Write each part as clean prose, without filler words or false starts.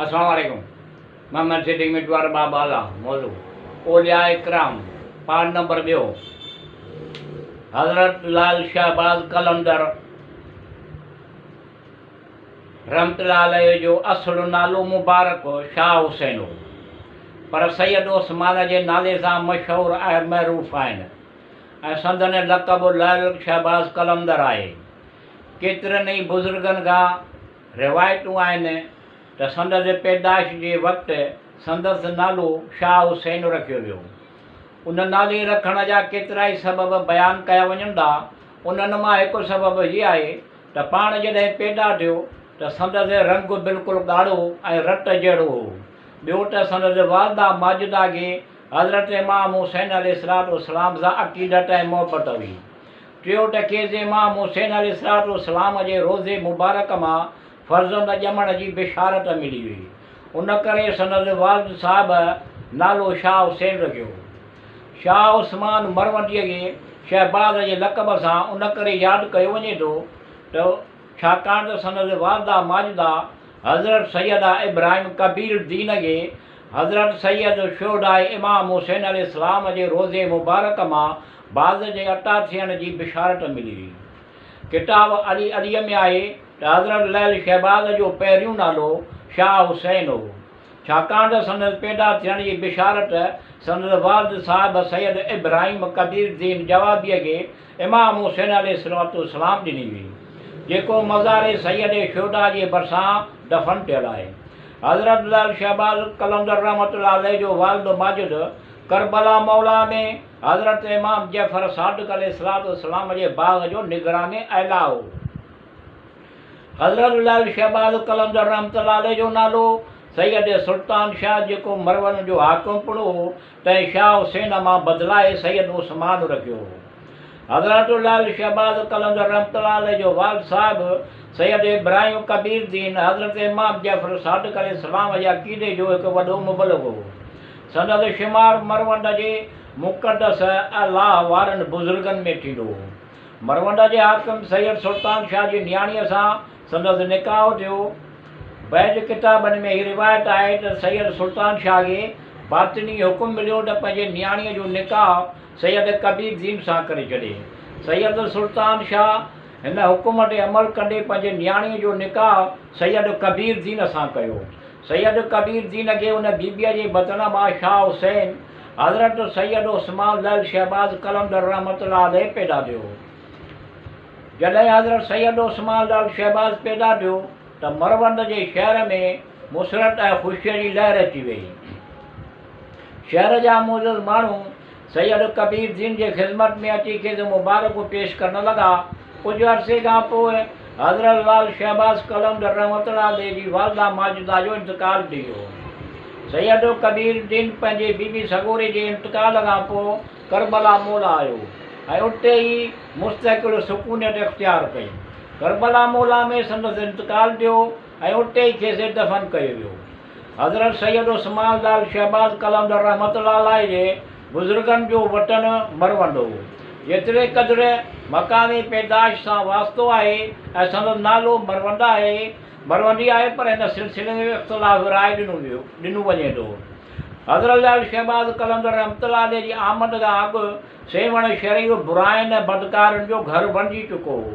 السلام عليڪم محمد صديق مٽوار باب اعليٰ موضوع اولياء ڪرام پارٽ نمبر ٻيو حضرت لعل شهباز قلندر رحمت الله عليه جو اصل نالو مبارڪ شاهه حسين هو پر سيد عثمان جي نالي سان مشهور ۽ معروف آهن ۽ سندن لقب لعل شهباز قلندر آهي. ڪيترن ئي بزرگن کان روايتون آهن ته سندس پيدائش جي وقت سندس نالو شاهه حسين رکيو ويو. ان نالي رکڻ جا ڪيترائي سبب بيان ڪيا وڃن ٿا. انهن مان هڪ سبب هي آهي ته پاڻ جڏهن پيدا ٿيو ته سندس رنگ بلڪل ڳاڙهو ۽ رت جهڙو هو. ٻيو ته سندس والده ماجده کي حضرت امام حسين عليه الصلوة والسلام سان عقيدت ۽ محبت هئي. ٽيون ته کيس امام حسين عليه الصلوة والسلام جي روضي مبارڪ مان فرزند ڄمڻ جي بشارت ملي هئي. ان ڪري سندس والد صاحب نالو شاهه حسين رکيو. شاهه عثمان مرونديء کي شهباز جي لقب سان ان ڪري ياد ڪيو وڃي ٿو ته ڇاڪاڻ ته سندس والده ماجده حضرت سيده ابراهيم ڪبير الدين کي حضرت سيد الشهداء امام حسين عليه السلام جي روضي مبارڪ مان باز جي عطا ٿيڻ جي بشارت ملي هئي. ڪتاب علي علي ۾ آهي ته حضرت لعل شهباز جو پهريون نالو شاهه حسين هو. ڇاڪاڻ ته سندس پيدا ٿيڻ جي بشارت سندس والد صاحب سيد ابراهيم ڪبير الدين جوابيء کي امام حسين عليه السلام ڏني هئي، جيڪو مزار سيد الشهداء جي ڀرسان دفن ٿيل آهي. حضرت لعل شهباز قلندر رحمة الله عليه جو والد ماجد ڪربلا مولا ۾ حضرت امام جعفر صادق عليه السلام جي باغ جو نگران اعليٰ هو. حضرت لعل شهباز قلندر رحمة الله عليه جو نالو سيد سلطان شاهه جيڪو مرون جو حاڪم پڻ هو، تنهن شاهه حسين مان بدلائي سيد عثمان رکيو هو. حضرت لعل شهباز قلندر رحمة الله عليه جو والد صاحب سيد ابراهيم ڪبير دين حضرت امام جعفر صادق عليه السلام جي عقيدي جو هڪ وڏو مبلغ هو. سندس شمار مروند جي مقدس الله وارن بزرگن ۾ ٿيندو هو. مروند جي حاڪم سيد سلطان شاهه جي نياڻيء سان سندس نڪاح ٿيو. بعض ڪتابن ۾ هي روايت آهي ته سيد سلطان شاهه کي باطني حڪم مليو ته پنهنجي نياڻيء جو نڪاح سيد ڪبير دين سان ڪري ڇڏي. سيد سلطان شاهه هن حڪم تي عمل ڪندي پنهنجي نياڻيء جو نڪاح سيد ڪبير دين سان ڪيو. سيد ڪبير دين کي ان بيبيء جي بطن مان شاهه حسين، حضرت سيد عثمان لعل شهباز قلندر رحمة الله عليه پيدا ٿيو. جڏهن حضرت سيد عثمان لعل شهباز پيدا ٿيو ته مروند جي شهر ۾ مسرت ۽ خوشيء جي لهر اچي ويئي. شهر جا معزز ماڻهو سيد ڪبير دين جي خدمت ۾ اچي کيس مبارڪون پيش ڪرڻ لڳا. ڪجهه عرصي کان پوء حضرت لعل شهباز قلندر رحمة الله عليه جي والده ماجده جو انتقال ٿي ويو. سيد ڪبير الدين پنهنجي بي بي سڳوري جي انتقال کان پوء ڪربلا مولا آيو ۽ اتي ئي مستقل سڪونيت اختيار ڪئي. ڪربلا مولا ۾ سندس انتقال ٿيو ۽ اتي ئي کيس دفن ڪيو ويو. حضرت سيد عثمان لعل شهباز قلندر رحمة الله عليه جي بزرگن جو وطن مروند هو. جيتري قدر مقامي پيدائش سان واسطو آهي ۽ سندس نالو مروند آهي، مروندي آهي پر هن سلسلي ۾ به اختلاف راء ڏنو ويو ڏنو وڃي ٿو. حضرت لعل شهباز قلندر رحمة الله عليه جي آمد کان اڳ سيوهڻ شريف براين ۽ بدڪارين جو گهر بڻجي چڪو هو.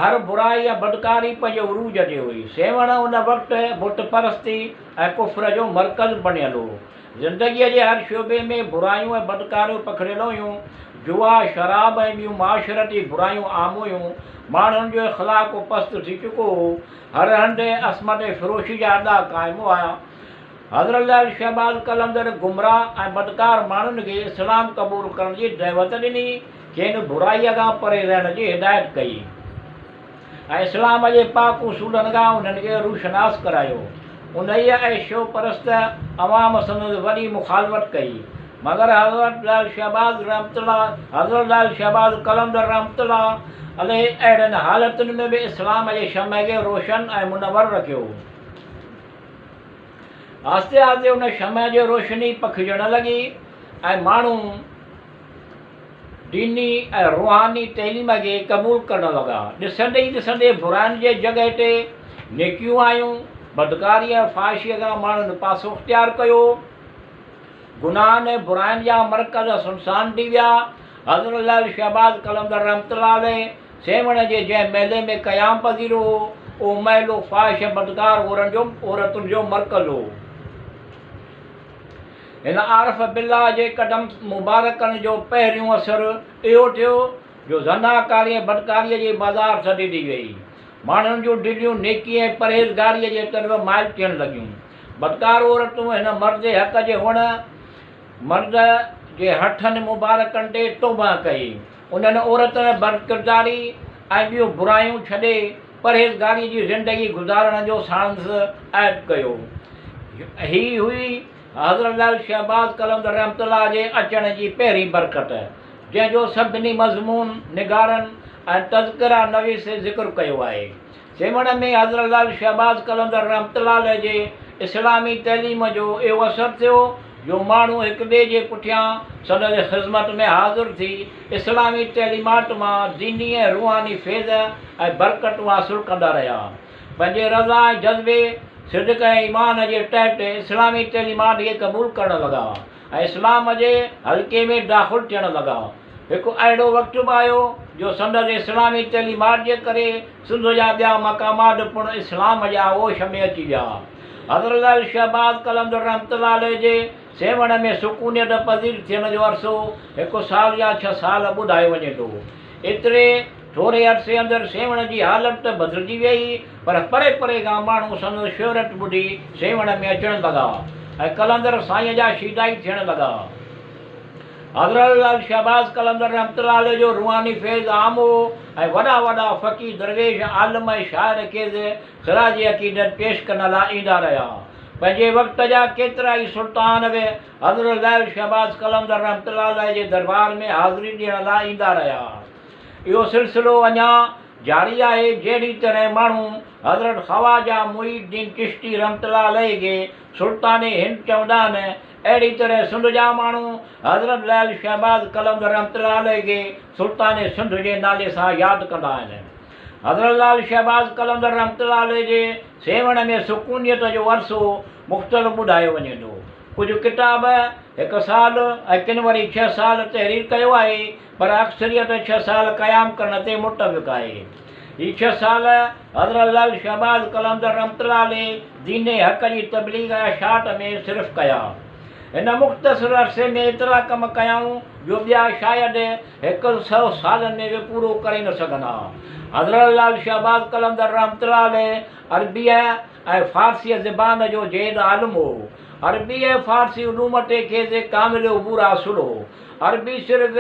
هر برائي ۽ بدڪاري پنهنجي عروج تي هئي. سيوهڻ ان وقت بت پرستي ۽ ڪفر جو مرڪز بڻيل هو. زندگيء جي هر شعبي ۾ برايون ۽ بدڪاريون پکڙيل هيون. جوا، شراب ۽ ٻيون معاشرتي برايون عام هيون. ماڻهن جو اخلاق پست ٿي چڪو هو. هر هنڌ عصمت فروشي جا اڏا قائم هئا. حضرت لعل شهباز قلندر گمراهه ۽ بدڪار ماڻهن کي اسلام قبول ڪرڻ جي دعوت ڏني. کين برائيء کان پري رهڻ جي هدايت ڪئي ۽ اسلام جي پاڪ اصولن کان انهن کي روشناس ڪرايو. انهيء عيشو پرست عوام سندس وڏي مخالفت ڪئي، مگر حضرت لعل شهباز رحمة الله حضرت لعل شهباز قلندر رحمة الله عليه اهڙين حالتن ۾ به اسلام جي شمع کي روشن ۽ منور رکيو. آهستي آهستي ان شمع جي روشني پکڙجڻ لڳي ۽ ماڻهو ديني ۽ روحاني تعليم کي قبول ڪرڻ لڳا. ڏسندي ئي ڏسندي براين جي جڳهه تي نيڪيون آيون بدڪاري ۽ فحاشيء کان ماڻهن پاسو اختيار ڪيو. گناهن ۽ براين جا مرڪز سنسان ٿي ويا. حضرت لعل شهباز قلندر رحمة الله عليه سيوهڻ جي جنهن محلي ۾ قيام پذير هو، اهو محلو فاحش ۽ بدڪار عورتن جو مرڪز هو. هن عارف بالله جي قدم مبارڪن جو پهريون اثر اهو ٿيو جو زناڪاري ۽ بدڪاريء جي بازار ٿڌي ٿي ويئي. ماڻهن جون دليون نيڪي ۽ پرهيزگاريء جي طرف مائل ٿيڻ لڳيون. بدڪار عورتون هن مرد حق جي هئڻ، مرد جي هٿن مبارڪن تي توبهه ڪئي. انهن عورتن بدڪرداري ۽ ٻيون برايون ڇڏي پرهيزگاريء جي زندگي گذارڻ جو ساڻس عهد ڪيو. هي هئي حضرت لعل شهباز قلندر رحمة الله جي اچڻ جي پهرين برڪت، جنهن جو سڀني مضمون نگارن ۽ تذڪره نويسين ذڪر ڪيو آهي. سيوهڻ ۾ حضرت لعل شهباز قلندر رحمة الله عليه جي اسلامي تعليم جو اهو اثر ٿيو جو ماڻهو هڪ ٻئي جي پٺيان سندس خذمت ۾ حاضر ٿي اسلامي تعليمات مان ديني ۽ روحاني فيض ۽ برڪتون حاصل ڪندا رهيا. پنهنجي رضا ۽ جذبي، صدق ۽ ايمان جي تحت اسلامي تعليمات کي قبول ڪرڻ لڳا ۽ اسلام جي حلقي ۾ داخل ٿيڻ لڳا. هڪ اهڙو وقت به آيو جو سندس اسلامي تعليمات جي ڪري سنڌ جا ٻيا مقامات پڻ اسلام جي آغوش ۾ اچي ويا. حضرت لعل شهباز قلندر رحمة الله عليه جي سيوهڻ ۾ سڪونيت پذير ٿيڻ جو عرصو هڪ سال يا ڇهه سال ٻڌايو وڃي ٿو. ايتري ٿوري عرصي اندر سيوهڻ جي حالت ته بدلجي ويئي پر پري پري کان ماڻهو سندس شهرت ٻڌي سيوهڻ ۾ اچڻ لڳا ۽ قلندر سائينء جا شيدائي ٿيڻ لڳا. حضرت لعل شهباز قلندر رحمة الله عليه جو روحاني فيض عام هو ۽ وڏا وڏا فقيه، درويش، عالم ۽ شاعر کيس خراج عقيدت پيش ڪرڻ لاء ايندا رهيا. پنهنجي وقت جا ڪيترائي سلطان به حضرت لعل شهباز قلندر رحمة الله عليه جي دربار ۾ حاضري ڏيڻ لاء ايندا رهيا. اهو سلسلو اڃا جاري آهي. جهڙي طرح ماڻهو حضرت خواجه معين الدين چشتي رحمة الله عليه کي سلطان هند چوندا آهن، اهڙي طرح سنڌ جا ماڻهو حضرت لعل شهباز قلندر رحمة الله عليه کي سلطان سنڌ جي نالي سان ياد ڪندا آهن. حضرت لعل شهباز قلندر رحمة الله عليه جي سيوهڻ ۾ سڪونيت جو عرصو مختلف ٻڌايو وڃي ٿو. ڪجهه ڪتاب هڪ سال ۽ ڪن وري ڇهه سال تحرير ڪيو آهي، پر اڪثريت ڇهه سال قيام ڪرڻ تي متفق آهي. هي ڇهه سال حضرت لعل شهباز قلندر رحمة الله عليه دين حق جي تبليغ ۽ اشاعت ۾ صرف ڪيا. هن مختصر عرصي ۾ ايترا ڪم ڪيائون جو ٻيا شايد هڪ سئو سالن ۾ به پورو ڪري نه سگهن ها. حضرت لعل شهباز قلندر رحمة الله عليه عربيء ۽ فارسيء زبان جو جيد عالم هو. عربي ۽ فارسي علوم تي کيس ڪامل عبور حاصل هو. عربي صرف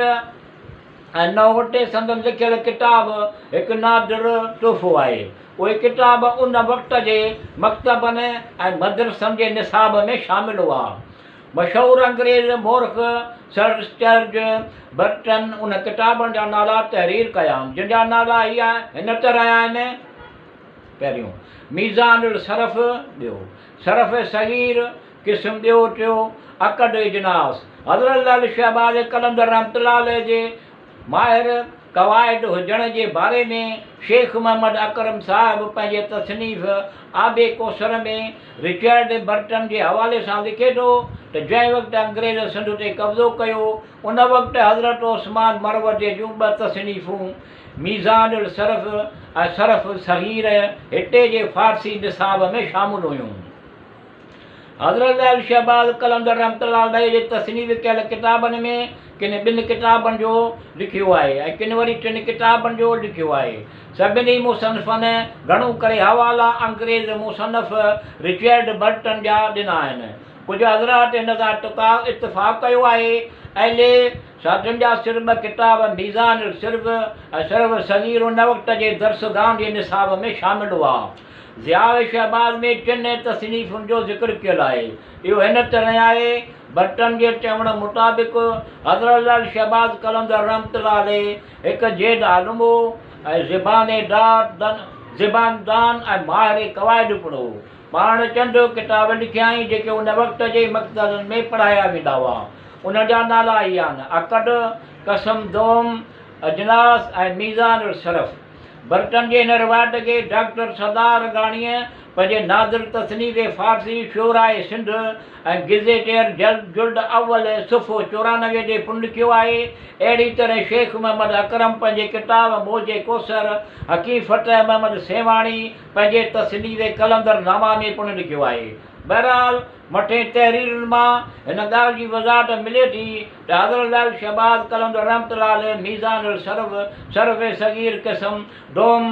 ۽ نحو تي سندن لکيل ڪتاب هڪ نادر تحفو آهي. اهي ڪتاب ان وقت جي مڪتبن ۽ مدرسن جي نصاب ۾ شامل هئا. مشهور انگريز مورخ سر رچرڊ برٽن ان ڪتابن جا نالا تحرير ڪيا، جن جا نالا هي هن طرح آهن، پهريون، ميزان الصرف، ٻيو، صرف صغير، قسم ٻيو، ٽيو، عقد اجناس، حضرت لعل شهباز قلندر رحمة الله عليه جي ماهر قواعد هجڻ جي باري ۾ شيخ محمد اڪرم صاحب پنهنجي تصنيف آب ڪوثر ۾ رچرڊ برٽن جي حوالي سان لکي ٿو ته جنهن وقت انگريز سنڌ تي قبضو ڪيو ان وقت حضرت عثمان مروردي جون ٻه تصنيفون ميزان الصرف ۽ صرف الصغير هتي جي فارسي نصاب ۾ شامل هيون. حضرت لعل شهباز قلندر رحمة الله عليه جي تصنيف ڪيل ڪتابن ۾ ڪن ٻن ڪتابن جو لکيو آهي ۽ ڪن وري ٽن ڪتابن جو لکيو آهي. سڀني مصنفن گهڻو ڪري حوالا انگريز مصنف رچرڊ برٽن جا ڏنا آهن. ڪجهه حضرات هن سان اتفاق ڪيو آهي. اهل ساڌن جا صرف ٻه ڪتاب ميزان الصرف ۽ صرف الصغير ان وقت جي درسگاهن جي نصاب ۾ شامل هئا. ضياء شهباز ۾ ٽن تصنيفن جو ذڪر ڪيل آهي. اهو هن طرح آهي، برٽن جي چوڻ مطابق حضرت لعل شهباز قلندر رحمة الله عليه هڪ جيد عالم هو ۽ زبان دان ۽ ماهر قواعد پڻ هو. پاڻ چند ڪتاب لکيائين جيڪي ان وقت جي مڪتبن ۾ پڙهايا ويندا هئا. انهن جا نالا هي آهن، عقد، قسم دوم، اجناس ۽ ميزان الصرف. برٽن جي هن روايت کي ڊاڪٽر سردار رنگاڻيء پنهنجي نادر تصنيف فارسي شعراء سنڌ ۽ گزيٽيئر جلد اول صفحو 94 تي پڻ لکيو آهي. اهڙي طرح شيخ محمد اڪرم پنهنجي ڪتاب موج ڪوثر، حڪيم فتح محمد سيوهاڻي پنهنجي تصنيف قلندر نامه ۾ پڻ لکيو آهي. بهرحال مٿين تحريرن مان هن ڳالهه جي وضاحت ملي ٿي ته حضرت لعل شهباز قلندر رحمت الله عليه ميزان الصرف، صرف صغير قسم دوم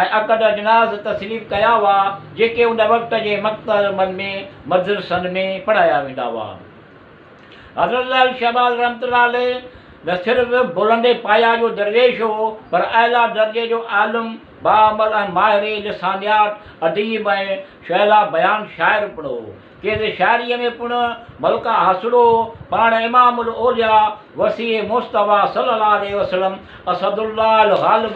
۽ عقد اجناس تصنيف ڪيا هئا، جيڪي ان وقت جي مڪتبن ۾ مدرسن ۾ پڙهايا ويندا هئا. حضرت لعل شهباز رحمت الله عليه نه صرف بلند پايه جو درويش هو، پر اعليٰ درجي جو عالم، باعمل ۽ ماهر لسانيات، اديب ۽ شعله بيان شاعر پڻ هو. کيس شاعريء ۾ پڻ ملڪه حاصل هو. پاڻ امام الاولياء، وصي مصطفيٰ صلي الله عليه وسلم، اسد الله الغالب،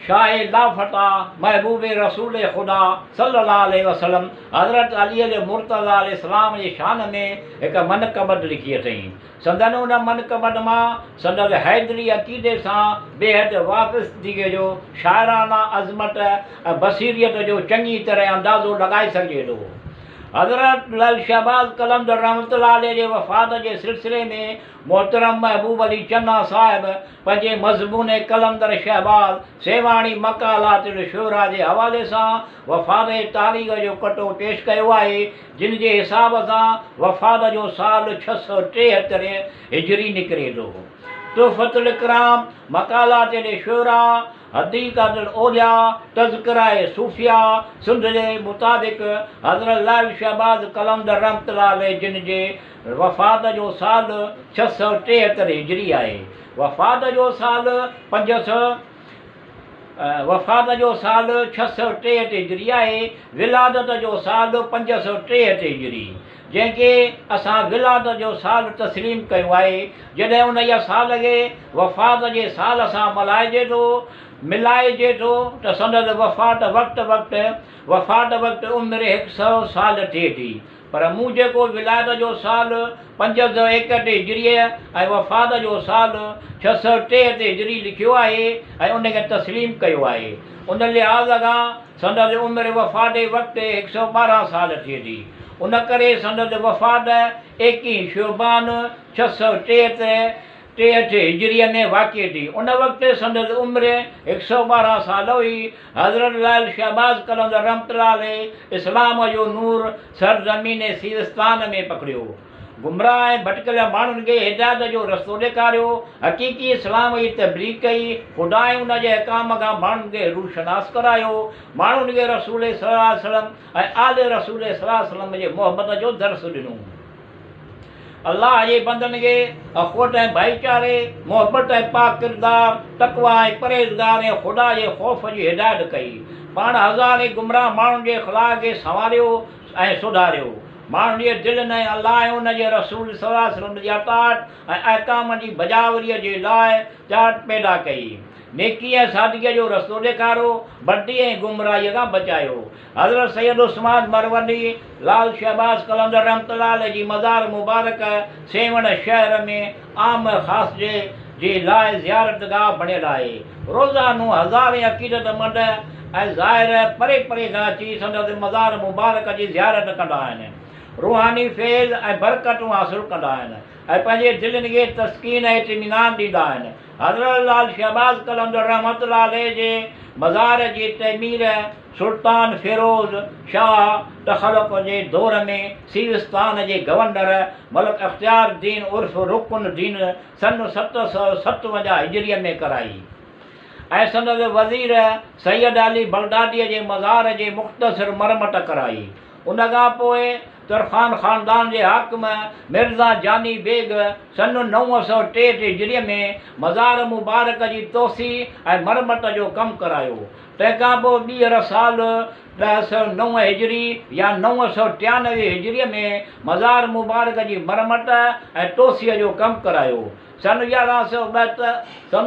شاهه لافتح، محبوب رسول خدا صلي الله عليه وسلم، حضرت علي المرتضيٰ عليه السلام جي شان ۾ هڪ منقبت لکي اٿئين. سندن ان منقبت مان سندس حيدري عقيدي سان بيحد وابستگيء جو شاعرانه عظمت ۽ بصيريت جو چڱي طرح اندازو لڳائي سگهجي ٿو. حضرت لعل شهباز قلندر رحمة الله عليه جي وفات جي سلسلي ۾ محترم محبوب علي چنا صاحب پنهنجي مضمون قلندر شهباز سيوهاڻي مقالات الشعراء جي حوالي سان وفات جي تاريخ جو ڪٽو پيش ڪيو آهي، جن جي حساب سان وفات جو سال 673 هجري نڪري ٿو. تحفة الڪرام، مقالات الشعراء، حديقة الاولياء، تذڪره صوفياء سنڌ جي مطابق حضرت لعل شهباز قلندر رحمة الله عليه جن جي وفات جو سال 673 هجري آهي. وفات جو سال 500 وفات جو سال 663 هجري آهي. ولادت جو سال 563 هجري، جنهن کي اسان ولادت جو سال تسليم ڪيو آهي. جڏهن انهيء سال کي وفات جي سال سان ملائجي ٿو، ملائجي ٿو، ته سندس وفات وقت وقت وفات وقت عمر هڪ سئو سال ٿئي ٿي. پر مون جيڪو ولايت جو سال 561 هجريء ۽ وفات جو سال 663 هجري لکيو آهي ۽ ان کي تسليم ڪيو آهي، ان لحاظ کان سندس عمر وفات وقت 112 سال ٿئي ٿي. ان ڪري سندس وفات ايڪيهين شعبان 663 63 هجريء ۾ واقع ٿي. ان وقت سندس عمر 112 سال هئي. حضرت لعل شهباز قلندر رحمة الله عليه اسلام جو نور سرزمين سيوستان ۾ پکڙيو. گمراهه ۽ ڀٽڪيل ماڻهن کي هدايت جو رستو ڏيکاريو. حقيقي اسلام جي تبليغ ڪئي. خدا ۽ ان جي احڪام کان ماڻهن کي روشناس ڪرايو. ماڻهن کي رسول صلي الله عليه وسلم ۽ آل رسول صلي الله عليه وسلم جي محبت جو درس ڏنو. الله جي بندن کي اخوت ۽ ڀائيچاري، محبت ۽ پاڪ ڪردار، تقويٰ ۽ پرهيزگار ۽ خدا جي خوف جي هدايت ڪئي. پاڻ هزارين گمراهه ماڻهن جي اخلاق کي سنواريو ۽ سڌاريو. ماڻهن جي دلين ۽ الله ۽ ان جي رسول صلي الله عليه وسلم جي اطاعت ۽ احڪامن جي بجاآوريء جي لاء چاهت پيدا ڪئي. نيڪي ۽ سادگيء جو رستو ڏيکاريو، بدي ۽ گمراهيء کان بچايو. حضرت سيد عثمان مروندي، لعل شهباز قلندر رحمة الله عليه جي مزار مبارڪ سيوهڻ شهر ۾ عام ۽ خاص جي جي لاء زيارت گاهه بڻيل آهي. روزانو هزارين عقيدتمند ۽ زائر پري پري کان اچي سندس مزار مبارڪ جي زيارت ڪندا آهن. روحاني فيض ۽ برڪتون حاصل ڪندا آهن ۽ پنهنجي دلين کي تسڪين ۽ اطمينان ڏيندا آهن. حضرت لعل شهباز قلندر رحمة الله عليه جي مزار جي تعمير سلطان فيروز شاهه تخلق جي دور ۾ سيوستان جي گورنر ملڪ اختيار الدين عرف رڪن الدين سن 757 هجريء ۾ ڪرائي ۽ سندس وزير سيد علي بغداديء جي مزار جي مختصر مرمت ڪرائي. ان کان پوء ترخان خاندان جي حاڪم مرزا جاني بيگ سن 963 هجريء ۾ مزار مبارڪ جي توسيع ۽ مرمت جو ڪم ڪرايو. تنهن کان پوء ٻيهر سال 1009 هجري يا 993 هجريء ۾ مزار مبارڪ جي مرمت ۽ توسيع جو ڪم ڪرايو. سن 1172 سن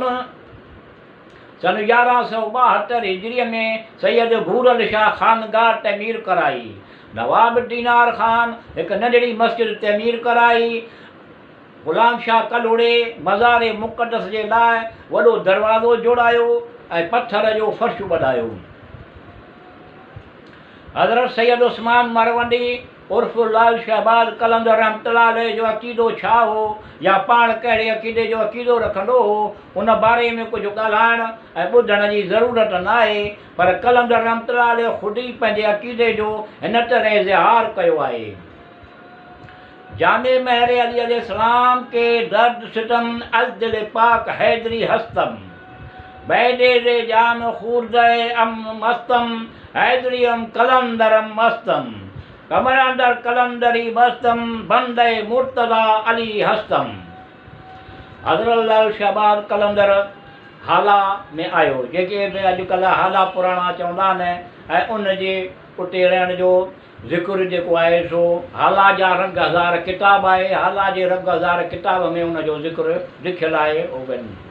سن 1172 هجريء ۾ سيد ڀورل شاهه خانگاهه تعمير ڪرائي. نواب دينار خان هڪ ننڍڙي مسجد تعمير ڪرائي. غلام شاهه ڪلهوڙي مزار مقدس جي لاء وڏو دروازو جوڙايو ۽ پٿر جو فرش ٻڌايو. حضرت سيد عثمان مروندي عرف لعل شهباز قلندر رحمة الله عليه جو عقيدو ڇا هو يا پاڻ ڪهڙي عقيدي جو عقيدو رکندو هو، ان باري ۾ ڪجهه ڳالهائڻ ۽ ٻڌڻ جي ضرورت ناهي، پر قلندر رحمة الله عليه خود ئي پنهنجي عقيدي جو هن طرح اظهار ڪيو آهي. جامع مهر علي عليه السلام ڪي درد ستم از دل پاڪ حيدري هستم بيدي زي جام خورده ام مستم حيدري ام قلندرم مستم قمر اندر قلندري بستم بنده مرتضيٰ علي هستم. حضرت لعل شهباز قلندر هالا ۾ آيو، جيڪي به اڄڪلهه هالا پراڻا چوندا آهن ۽ ان جي اتي رهڻ جو ذڪر جيڪو آهي سو هالا جا رنگ هزار ڪتاب آهي، هالا جي رنگ هزار ڪتاب ۾ ان جو ذڪر لکيل آهي.